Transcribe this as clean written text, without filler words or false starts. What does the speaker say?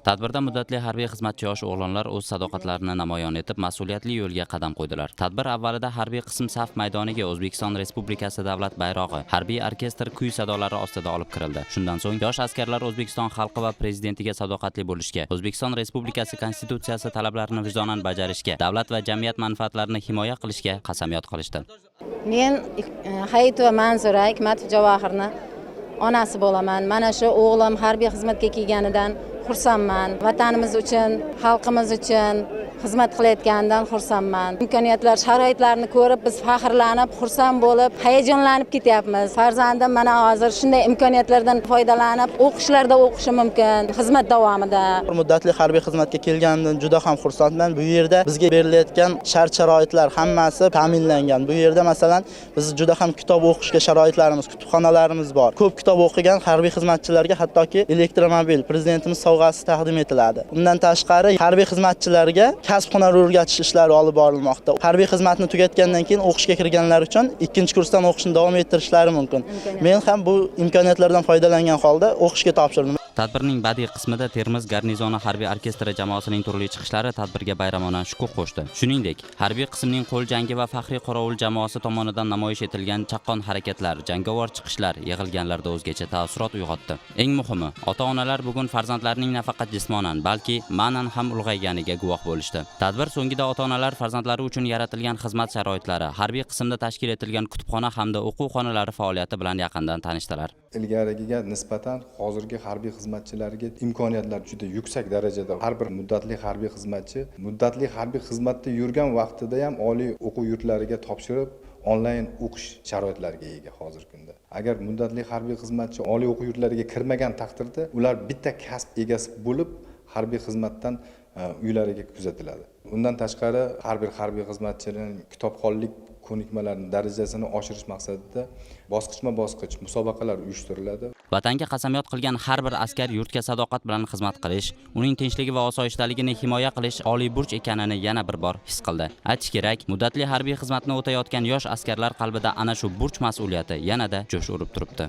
Tadbirda muddatli harbiy xizmatchi yosh o'g'lonlar o'z sadoqatlarini namoyon etib, mas'uliyatli yo'lga qadam qo'ydilar. Tadbir avvalida harbiy qism saf maydoniga O'zbekiston Respublikasi davlat bayrog'i harbiy orkestr kuy sadolari ostida olib kirildi. Shundan so'ng yosh askarlar O'zbekiston xalqi va prezidentiga sadoqatli bo'lishga, O'zbekiston Respublikasi Konstitutsiyasi talablarini vijdonan bajarishga, davlat va jamiyat manfaatlarini himoya qilishga qasamyod qilishdi. Men Hayitova Manzura Hikmatov Javohirni onasi bo'laman. Mana shu o'g'lim harbiy xizmatga kelganidan xursandman. Vatanimiz uchun, xalqimiz uchun xizmat qilayotganidan xursandman. Imkoniyatlar, sharoitlarni ko'rib biz faxrlanib, xursand bo'lib, hayajonlanib ketyapmiz. Farzandim mana hozir shunday imkoniyatlardan foydalanib, o'qishlarda o'qishi mumkin xizmat davomida. Muddatli harbiy xizmatga kelganimdan juda ham xursandman. Bu yerda bizga berilayotgan shart-sharoitlar hammasi ta'minlangan. Bu yerda, masalan, biz juda ham kitob o'qishga sharoitlarimiz, kutubxonalarimiz bor. Ko'p kitob o'qigan harbiy xizmatchilarga hattoki elektromobil prezidentimiz sovg'asi taqdim etiladi. Undan tashqari harbiy xizmatchilarga kasb hunar o'rgatish ishlari olib borilmoqda. Harbiy xizmatni tugatgandan keyin o'qishga kirganlar uchun ikkinchi kursdan o'qishni davom ettirishlari mumkin. Men ham bu imkoniyatlardan foydalangan holda o'qishga topshirdim. Tadbirning badiiy qismida Termiz garnizoni harbiy orkestri jamoasining turli chiqishlari tadbirga bayramona shukuh qo'shdi. Shuningdek, harbiy qismning qo'l jangi va faxriy qorovul jamoasi tomonidan namoyish etilgan chaqqon harakatlar, jangovar chiqishlar yig'ilganlarda o'zgacha taassurot uyg'otdi. Eng muhimi, ota-onalar bugun farzandlarining nafaqat jismonan, balki ma'nan ham ulg'ayganiga guvoh bo'lishdi. Tadbir so'ngida ota-onalar farzandlari uchun yaratilgan xizmat sharoitlari, harbiy qismda tashkil etilgan kutubxona hamda o'quv xonalari faoliyati bilan yaqindan tanishdilar. Ilgarigiga nisbatan hozirgi harbiy xizmatchilarga imkoniyatlar juda yuksak darajada. Har bir muddatli harbiy xizmatchi muddatli harbiy xizmatda yurgan vaqtida ham oliy o'quv yurtlariga topshirib, onlayn o'qish sharoitlariga ega hozirgi kunda. Agar muddatli harbiy xizmatchi oliy o'quv yurtlariga kirmagan taqdirda, ular bitta kasb egasi bo'lib, harbiy xizmatdan uylariga kuzatiladi. Undan tashqari, har bir harbiy xizmatchining kitobxonlik ko'nikmalarini darajasini oshirish maqsadida bosqichma bosqich musobaqalar uyushtiriladi. Vatanga qasamyod qilgan har bir askar yurtga sadoqat bilan xizmat qilish, uning tinchligi va osoyishtaligini himoya qilish oliy burch ekanini yana bir bor his qildi. Aytish kerak, muddatli harbiy xizmatni o'tayotgan yosh askarlar qalbida ana shu burch mas'uliyati yanada jo'sh urib turibdi.